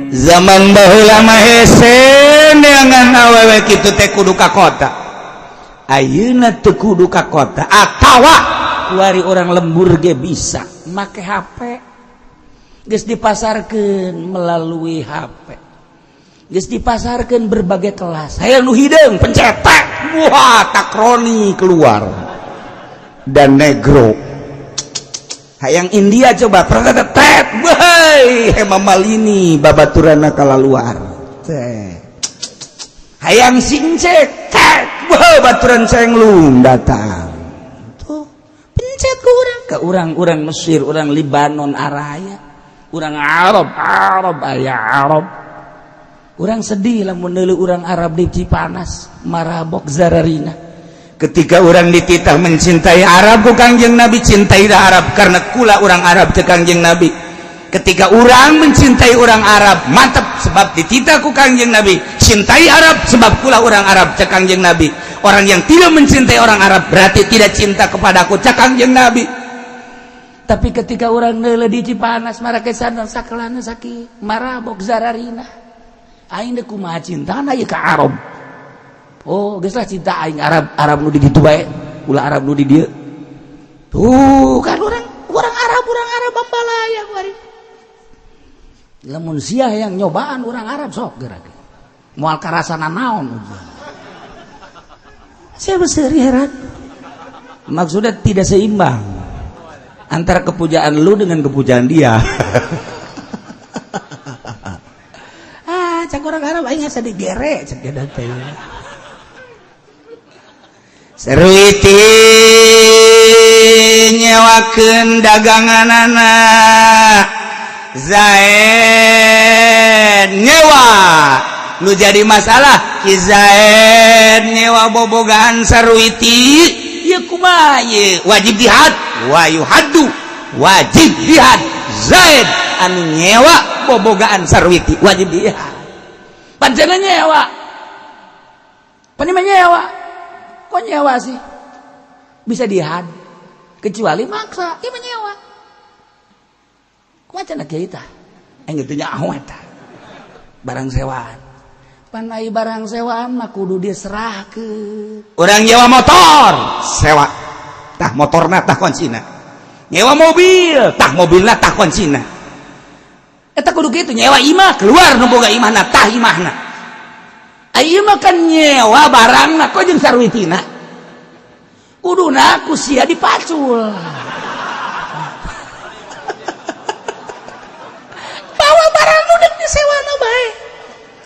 Zaman baheula mah hese neangan awewe kitu teh kudu ka kota. Ayeuna teu kudu ka kota atawa kuari orang lembur ge bisa make HP. Geus dipasarkeun melalui HP. Geus dipasarkeun berbagai kelas. Hayang nu hideung pencetak. Wah, takroni keluar. Dan negro. Hayang India coba tet, woi, Hema Malini babaturana kalaluar. Teh. Hayang sincek, tet, wah, baturan cenglung datang. Tuh, pencet ke urang, ke urang-urang Mesir, urang Libanon araya. Urang Arab, Arab aya Arab. Urang sedih lamun neuleuh urang Arab di Cipanas, marabok zararina. Ketika orang dititah mencintai Arab ku Kangjeng Nabi, cintailah Arab karena kula orang Arab ke Kangjeng Nabi. Ketika orang mencintai orang Arab, mantap, sebab dititah ku Kangjeng Nabi, cintai Arab sebab kula orang Arab cek Kangjeng Nabi. Orang yang tidak mencintai orang Arab berarti tidak cinta kepadaku cek Kangjeng Nabi. Tapi ketika orang neuleuh di Cipanas marake sandal sakelana saki marabok zararina. Aing deuk kumaha cintana ieu ka Arab. Oh, geus lah cinta aing Arab, Arab nu di ditu bae, ulah Arab nu di dieu. Tuh, kan orang Arab, orang Arab bambalaya kuari. Lamun sia yang nyobaan orang Arab sok gerak. Moal karasana naon. Saya beseri heran. Maksudnya tidak seimbang antara kepujaan lu dengan kepujaan dia. Ah, cak orang Arab aing asa digere cek dia teh. Sarwiti nyewakeun daganganana. Zaid nyewa. Nu jadi masalah Ki Zaid nyewa bobogaan Sarwiti, ieu kumaha ieu? Wajib dihad, wa yuhaddu, wajib dihad. Zaid anu nyewa bobogaan Sarwiti wajib dihad. Pancena nyewa. Pan mah nyewa. Kok nyewa sih? Bisa dihad. Kecuali maksa, ieu mah nyewa. Kumaha cenah kiai tah? Aing teu nyaho eta. Barang sewaan. Pan ai barang sewaan mah kudu diserahkeun. Urang nyewa motor, sewa. Tah motorna tah kuncina. Nyewa mobil, tah mobilna tah kuncina. Eta kudu kitu, nyewa imah, keluar nu boga imahna tah imahna. Ieu mah kan nyewa barangna kok jeung sarwitina. Kuduna ku sia dipacul. Bawa barang nu deuk disewana bae.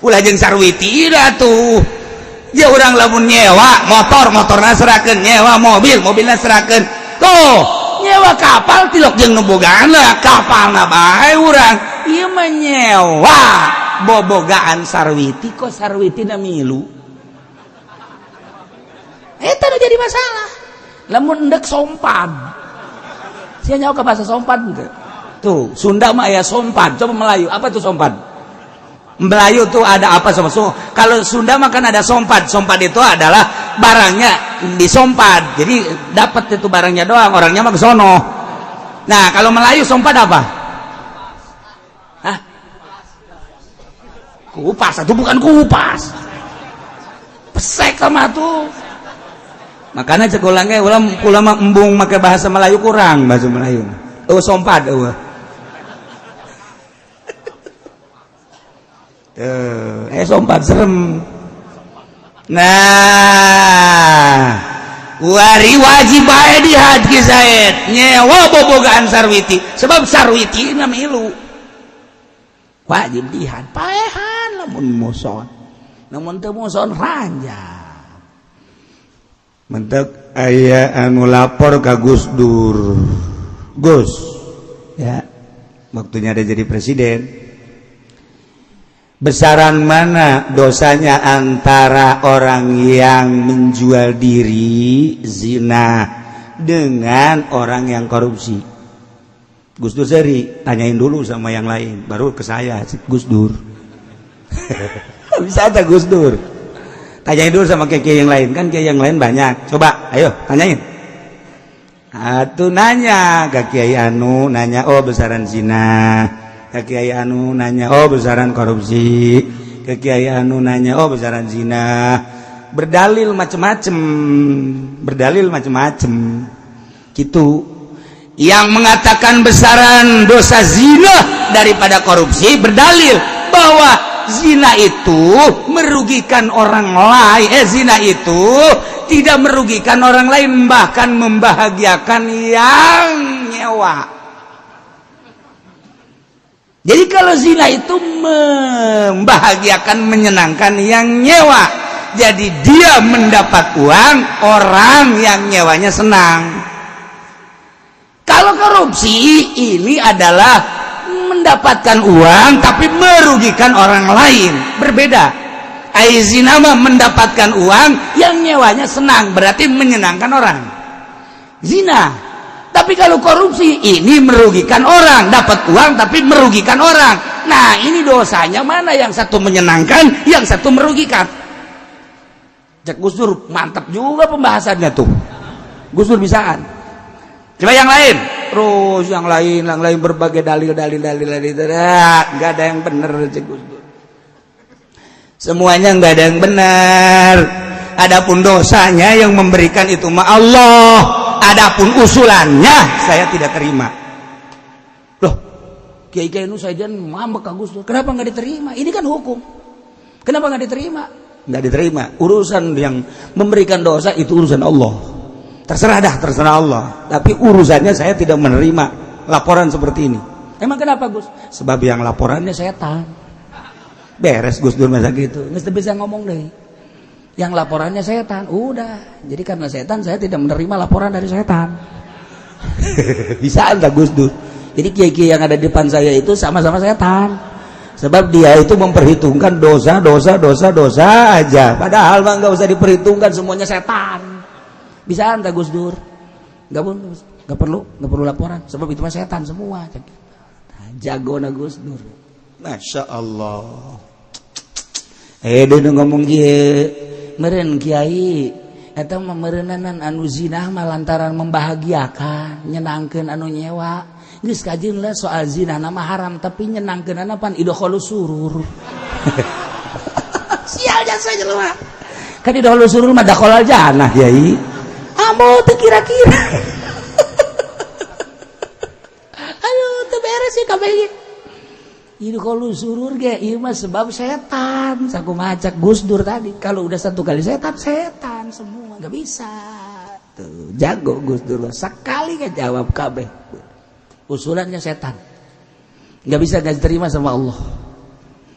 Ulah jeung sarwiti tuh. Ya urang lamun nyewa motor, motorna serahkeun, nyewa mobil, mobilna serahkeun. Tuh, nyewa kapal tilok jeung nu bogaana, kapalna bae urang. Ieu mah nyewa bobogaan Sarwiti kok Sarwitina milu. Eta nu jadi masalah. Lamun endek sompan. Sia nyaho ka bahasa sompan teu? Tuh, Sunda mah aya sompan. Coba Melayu, apa tuh sompan? Melayu tuh ada apa sama so, kalau Sunda mah kan ada sompan. Sompan itu adalah barangnya disompan. Jadi dapat itu barangnya doang, orangnya mah ke sono. Nah, kalau Melayu sompan apa? Hah? Kupas atau bukan kupas? Pesek sama tuh. Makanya cek ulangnya ulang ulama embung make bahasa Melayu, kurang bahasa Melayu. Oh, sompan eueuh. Tuh, sompan serem. Nah, wari wajib bae dihad Ki Zaid nyewa bobogaan Sarwiti sebab Sarwiti na milu. Wajib dihad paehan lamun muson. Lamun teu muson ranjang. Mentek aya anu lapor ka Gus Dur. Gus, ya, waktunya ada jadi presiden. Besaran mana dosanya antara orang yang menjual diri zina dengan orang yang korupsi? Gus Dur seri, tanyain dulu sama yang lain, baru ke saya, Gus Dur. Bisa ada Gus Dur. Tanyain dulu sama kiai yang lain, kan kiai yang lain banyak. Coba, ayo tanyain. Atuh nanya ke kiai anu, nanya, oh besaran zina. Ke kiai anu nanya, oh besaran korupsi. Ke kiai anu nanya, oh besaran zina. Berdalil macem-macem, berdalil macem-macem gitu. Yang mengatakan besaran dosa zina daripada korupsi berdalil bahwa zina itu merugikan orang lain, zina itu tidak merugikan orang lain, bahkan membahagiakan yang nyewa. Jadi kalau zina itu membahagiakan, menyenangkan yang nyewa, jadi dia mendapat uang, orang yang nyewanya senang. Kalau korupsi ini adalah mendapatkan uang tapi merugikan orang lain, berbeda. Ai zina mah mendapatkan uang, yang nyewanya senang, berarti menyenangkan orang. Zina. Tapi kalau korupsi ini merugikan orang, dapat uang tapi merugikan orang. Nah, ini dosanya mana? Yang satu menyenangkan, yang satu merugikan. Cek Gus Dur, mantap juga pembahasannya tuh. Gus Dur bisaan. Coba yang lain. Terus yang lain berbagai dalil, dalil, dalil, dalil, dalil. Nggak ada yang benar, cek Gus Dur. Semuanya nggak ada yang benar. Adapun dosanya yang memberikan itu mah Allah. Adapun usulannya saya tidak terima. Loh, Kiai Kiai nu saja ngambek ka Gus Dur. Kenapa nggak diterima? Ini kan hukum. Kenapa nggak diterima? Nggak diterima. Urusan yang memberikan dosa itu urusan Allah. Terserah dah, terserah Allah. Tapi urusannya saya tidak menerima laporan seperti ini. Emang kenapa, Gus? Sebab yang laporannya setan. Beres Gus Dur masa gitu. Nggak bisa ngomong deh. Yang laporannya setan, udah. Jadi karena setan, saya tidak menerima laporan dari setan. Bisa anda Gus Dur. Jadi kiai-kiai yang ada di depan saya itu sama-sama setan. Sebab dia itu memperhitungkan dosa, dosa, dosa, dosa aja. Padahal mah nggak usah diperhitungkan, semuanya setan. Bisa anda Gus Dur? Nggak pun, nggak perlu laporan. Sebab itu mah setan semua. Nah, jago na Gus Dur. Masya Allah. Dia ngomong kieu, meureun kiai eta mah meureunanan anu zina mah lantaran membahagiakan, nyenangkeun anu nyewa. Geus kajeun lah soal zina nama haram, tapi nyenangkeun pan idkhalus surur. Sial jasa jelema. Kan idkhalus surur mah dakhalal jannah, kiai. Amo teu kira-kira. Aduh, teu beres sih kabeh ge. Idkhalus surur ge ieu mah sebab setan. Sakumaha cak Gus Dur tadi, kalau udah satu kali setan, setan semua, nggak bisa. Tuh, jago Gus Dur sekali ngejawab kabeh. Usulannya setan. Nggak bisa, nggak diterima sama Allah.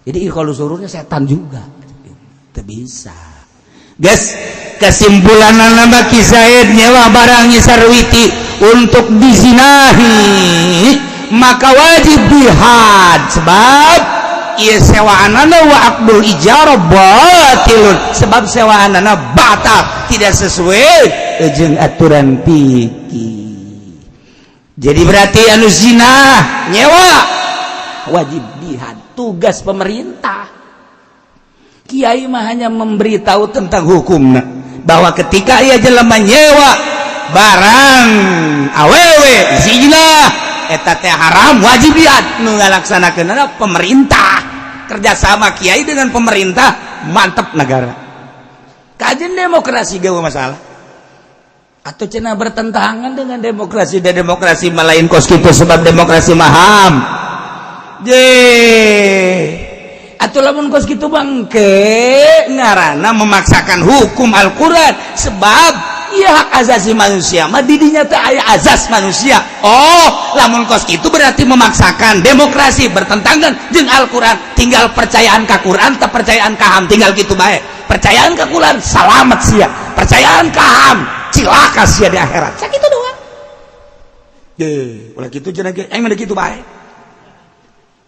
Jadi kalau sururnya setan juga. Tidak bisa. Guys, kesimpulan nama Ki Zaid nyewa barang Nyi Sarwiti untuk dizinahi, maka wajib dihad, sebab ieu sewaanana wa aqdul ijarah batilun, sebab sewaanana batal, tidak sesuai jeung aturan fikih. Jadi berarti anu zina nyewa wajib dihad, tugas pemerintah. Kiai mah hanya memberitahu tentang hukumna, bahwa ketika ia jelema nyewa barang awewe zina eta teh haram, wajib dihad. Nu ngalaksanakeun pemerintah, kerjasama kiai dengan pemerintah, mantap negara. Kajian demokrasi gak masalah atau cenah bertentangan dengan demokrasi, dan demokrasi malain kos kitu, sebab demokrasi maham je. Atau lamun kos kitu bangke ngarana memaksakan hukum Al-Quran, sebab iya hak asasi manusia mah didinya teh aya azas manusia. Oh, lamun kos itu berarti memaksakan demokrasi bertentangan jeung Al-Quran. Tinggal percayaan ka Quran tak percayaan ka HAM, tinggal gitu bae. Percayaan ka Quran salamet sia, percayaan ka HAM cilaka sia di akhirat. Sakitu doang deh. Ulah kitu cenah ge, aing mah kitu bae.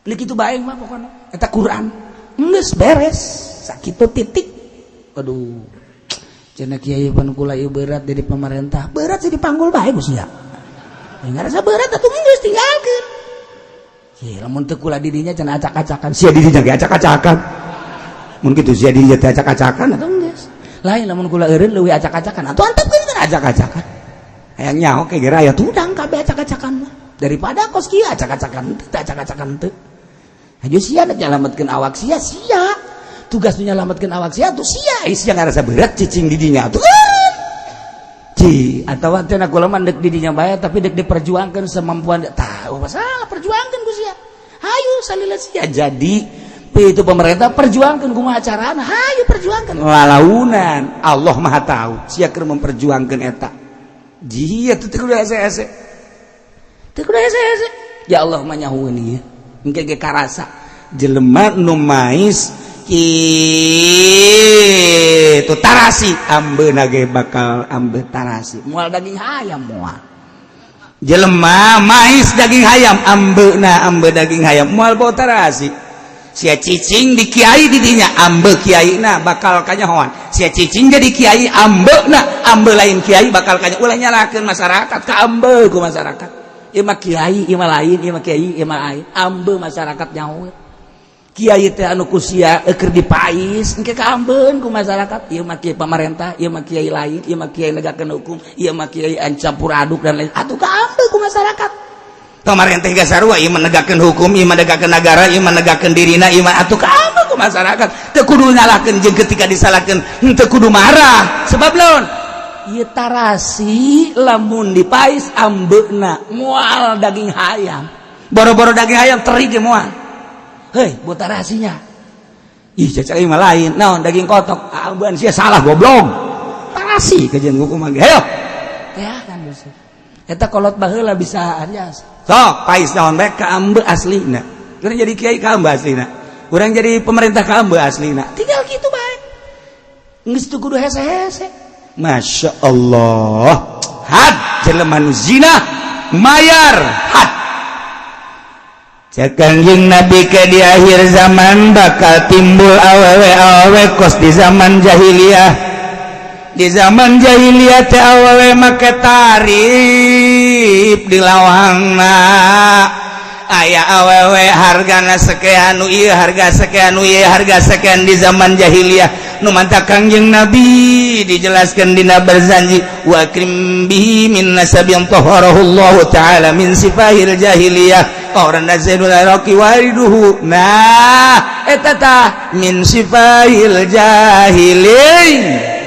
Ini kitu bae mah pokokna eta Quran geus beres, sakitu titik. Aduh, cenah kiai pan kula ieu berat jadi pemerintah, berat sih dipanggul bae Gus ya. Ngarasa berat atuh geus tinggalkeun. Ye, lamun teu kula didinya cenah acak-acakan. Sia didinya ge acak-acakan. Mun kitu sia didinya teh acak-acakan atuh geus. Lain lamun kula eureun leuwih acak-acakan atuh antepkeun kan acak-acakan. Hayang nyaho ke geura aya tudang kabeh acak-acakan mah. Daripada kos kieu acak-acakan teu, acak-acakan teu. Hayu sia nyalametkeun awak sia, sia tugas nyalametkeun awak sia tuh. Sia sia ngarasa berat cicing di dinya tuh. Ci atau teh kula mah dek di dinya bae, tapi dek diperjuangkan semampuan tahu masalah, perjuangkan ku sia. Hayu salila sia jadi itu pemerintah, perjuangkan kumaha carana, hayu perjuangkan lalaunan. Allah Maha tahu sia keur memperjuangkan eta. Jia tuh teu kudu hese-hese, teu kudu hese-hese. Ya Allah mah nyahueun ieu, engke ge karasa jelema nu mais kitu tarasi, ambeuna ge bakal ambe tarasi, moal daging hayam. Moal jelema mais daging hayam, ambeuna ambe daging hayam, moal bau tarasi. Sia cicing di kiai di dinya, ambe kiai na bakal kanyahoan. Sia cicing jadi kiai, ambe na ambe lain kiai bakal kanya. Ulah nyalakeun masyarakat, ka ambe ku masyarakat. Ieu mah kiai, ieu mah lain, ieu mah kiai, ieu mah lain, ambe masyarakat nyaho. Kiai teh anu ku sia keur dipais, engke kaambeun ku masyarakat. Ieu mah kiai pamarentah, ieu mah kiai lain, ieu mah kiai negakeun hukum, ieu mah kiai campur aduk dan lain. Atuh kaambe ku masyarakat. Pemerintah ge sarua, ieu menegakkan hukum, ieu menegakkan negara, ieu menegakkan dirina, ieu mah. Atuh kaambe ku masyarakat. Teu kudu nyalahkeun, jeung ketika disalahkeun teu kudu marah. Sebab laon? Ieu tarasi lamun dipais ambeuna moal daging hayam. Boro-boro daging hayam, teri ge moal. Hei, buat tarasinya. Ih, cacak mah lain. Naon, daging kotok. Ambeun sia salah, goblok. Tarasi kajian hukum mah. Hayo. Teh kan geus. Eta kolot baheula bisa aja. Sok pais naon bae ka ambe aslina. Urang jadi kiai ka ambe aslina. Urang jadi pemerintah ka ambe aslina. Tinggal gitu bae. Geus teu kudu hese-hese. Masya Allah. Had jelema nu zina mayar had. Cek Kangjeng Nabi, ke di akhir zaman bakal timbul awewe-awewe kos di zaman jahiliyah. Di zaman jahiliyah teh awewe make tarif di lawangna. Aya awewe hargana sekian, nu ieu harga sekian, nu ieu harga sekian di zaman jahiliyah. Nu mantak Kangjeng Nabi dijelaskan dina Barzanji, wa akrim bihi min nasabin taharahu Allah taala min sifahil jahiliyah, orang Zainul Iraqi wariduhu. Nah, eta tah min sifahil jahiliyah.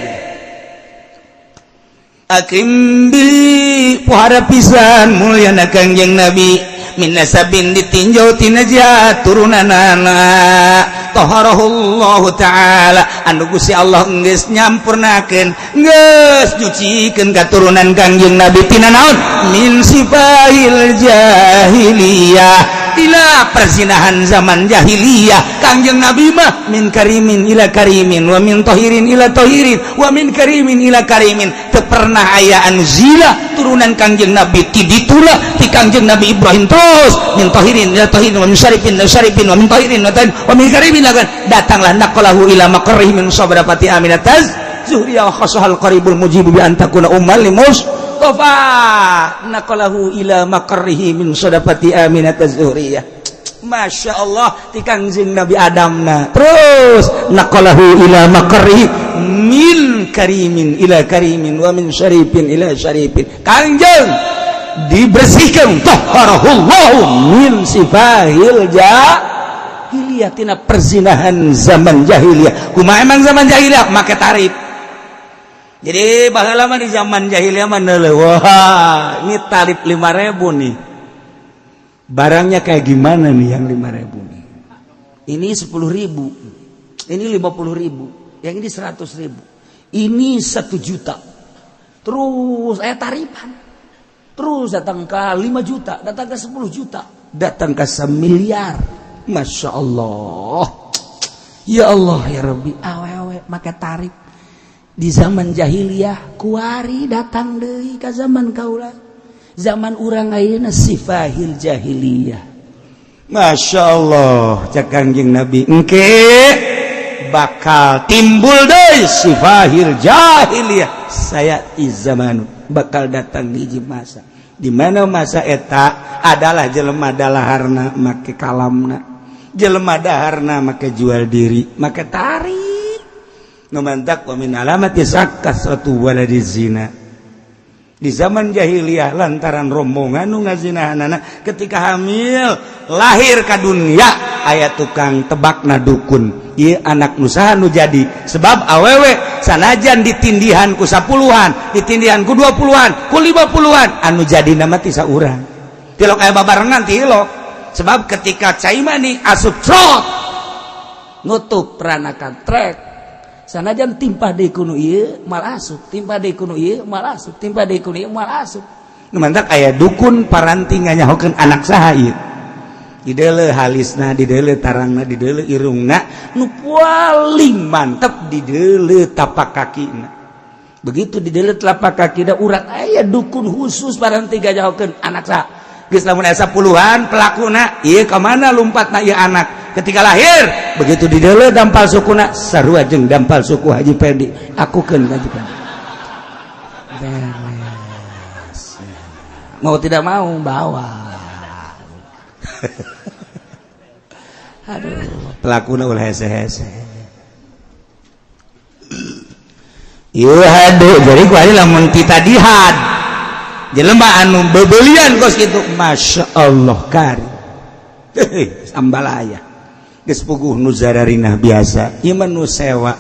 Akrim bi, pohara pisan mulyana Kangjeng Nabi, min nasabin ditinjau tina jahat turunanana, taharahullahu ta'ala anu Gusti Allah geus nyampurnakeun, geus nyucikeun katurunan Kangjeng Nabi tina naon? Min sifahil jahiliyah, tina perzinahan zaman jahiliyah. Kangjeng Nabi mah min karimin ila karimin, wa min tohirin ila tohirin, wa min karimin ila karimin. Teu pernah aya anu zina turunan Kangjeng Nabi. Ti ditula ti Kangjeng Nabi Ibrahim terus, min tohirin ila tohirin, wa min syarifin ila syarifin, wa min tohirin ila tohirin, wa min karimin ila. Datanglah naqalahu ila maqarrihi min sabrafati aminataz zuhriya wa khasahal qaribul mujibu bi an takuna ummal limus Mustafa, naqalahu ila maqarrihi min sadafati aminat az-zuhriyah. Masya Allah, ti Kangjeng Nabi Adamna terus naqalahu ila maqarrihi min karimin ila karimin, wa min syarifin ila syarifin. Kangjeng dibersihkan, tahharahullahu min sifahil jahiliyah, tina perzinahan zaman jahiliyah. Kumaha emang zaman jahiliyah make tarif? Jadi baheula mah di zaman jahiliyah mah neuleuh, wah, ini tarif 5000 nih, barangnya kayak gimana nih yang 5000 nih? Ini 10.000, ini 50.000, yang ini 100.000, ini 1 juta. Terus saya tarifan terus, datang ke 5 juta, datang ke 10 juta, datang ke semiliar. Masya Allah, ya Allah, ya Rabbi. Awewe make tarif di zaman jahiliyah, kuari datang deui ka zaman kaula, zaman urang ayeuna, sifahil jahiliyah. Masya Allah, cek Kangjeng Nabi, engke bakal timbul deui sifahil jahiliyah. Saya zamanu bakal datang hiji masa di mana masa eta adalah jelema dalaharna make kalamna, jelema daharna make jual diri, make tarif. Nu mantak wa min alamati kasratu waladi zina. Di zaman jahiliyah lantaran rombongan nu ngazinahanana ketika hamil lahir ka dunia aya tukang tebakna dukun, ieu anak nu saha nu jadi, sebab awewe sanajan ditindihan ku 10-an, ditindihan ku 20-an, ku 50-an, anu jadi nama ti saurang. Tilok aya babarengan tilok, sebab ketika cai mani asup crot nutup peranakan trek, sanajan timpah deui ku nu ieu mal asup, timpah deui ku nu ieu mal asup, timpah deui ku nu ieu mal asup. Nu mantak aya dukun paranti nganyahokeun anak saha ieu, dideuleu halisna, dideuleu tarangna, dideuleu irungna, nu paling mantep dideuleu tapak kakina. Begitu dideuleu telapak kakina urat, aya dukun khusus paranti nganyahokeun anak saha. Geus lamun aya 10-an pelakuna, ieu ka mana lumpatna ieu anak ketika lahir, begitu dideuleu dampal sukuna sarua jeung dampal suku Haji Pendi, akukeun Haji Pendi. Beres, mau tidak mau bawa. Aduh, pelakuna ulah hese-hese. Ieu hade jadi ku lamun kita dihad jelema anu bebelian kos kitu, Masya Allah kari ambalaya geus puguh nu zararinah biasa. Ieu mah nu sewa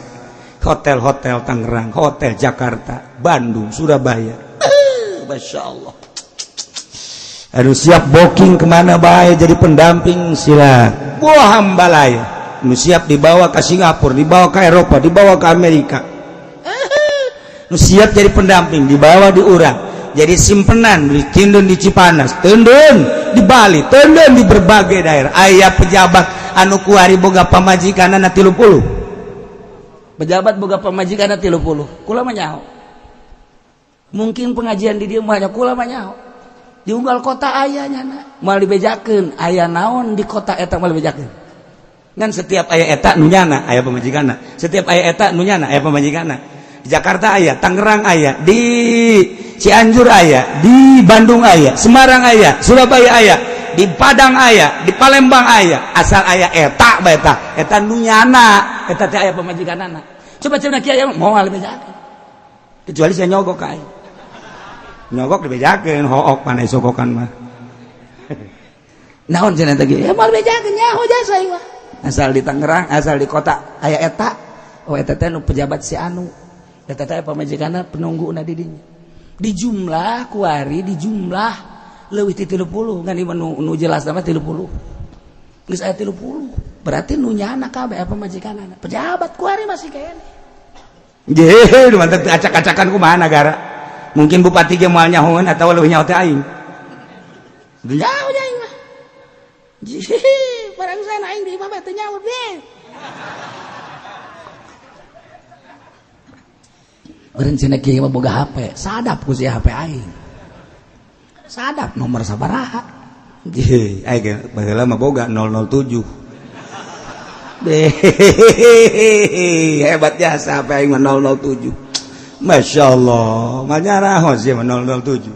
hotel-hotel Tangerang, hotel Jakarta, Bandung, Surabaya. Masya Allah. Aduh, siap booking kemana bae jadi pendamping sila. Wah, ambalaya. Nu siap dibawa ke Singapura, dibawa ke Eropa, dibawa ke Amerika. Nu siap jadi pendamping dibawa di urang. Jadi simpenan di Cindun, di Cipanas, tendun di Bali, tendun di berbagai daerah. Aya pejabat anu kuari boga pamajikanana 30. Pejabat boga pamajikanana 30. Kula mah nyaho. Mungkin pengajian di dieu mah kula mah nyaho. Di unggal kota aya nyana. Moal dibejakeun, aya naon di kota eta moal dibejakeun. Ngan setiap aya eta nu nyana aya pamajikanna. Setiap aya eta nu nyana aya pamajikanna. Di Jakarta aya, Tangerang aya, di Cianjur aya, di Bandung aya, Semarang aya, Surabaya aya, di Padang aya, di Palembang aya. Asal aya eta bae eta, eta nu nyana, eta teh aya pamajikanana. Coba cenah kiai moal dibejakeun. Kecuali saya nyogok ka aing. Nyogok dibejakeun, hook panai sogokan mah. Naon cenah teh kieu? Ya moal bejakeun, nyaho jasa ieu mah. Asal di Tangerang, asal di kota aya eta, oh eta teh nu pejabat si anu. Eta teh pamajikanna penungguna di dinya. Di jumlah kuari di jumlah leuwih ti 30, ngan ieu nu jelas mah 30. Geus aya 30. Berarti nu nyana kabeh aya pamajikanana. Pejabat kuari masih kene. Jeh, nu mantep acak-acakan kumaha nagara. Mungkin bupati ge moal nyahoeun atawa leuwih nyaho teh aing. Nyaho aing mah. Jeh, barang sana aing di imah teh nyaho deh. Berencana kiai mah boga HP, sadap ku si HP aing. Sadap nomor sabaraha. Jeh, aing baheula mah boga 007. Deh, hebat jasa HP aing mah 007. Masya Allah, manyaraho sih mah 007.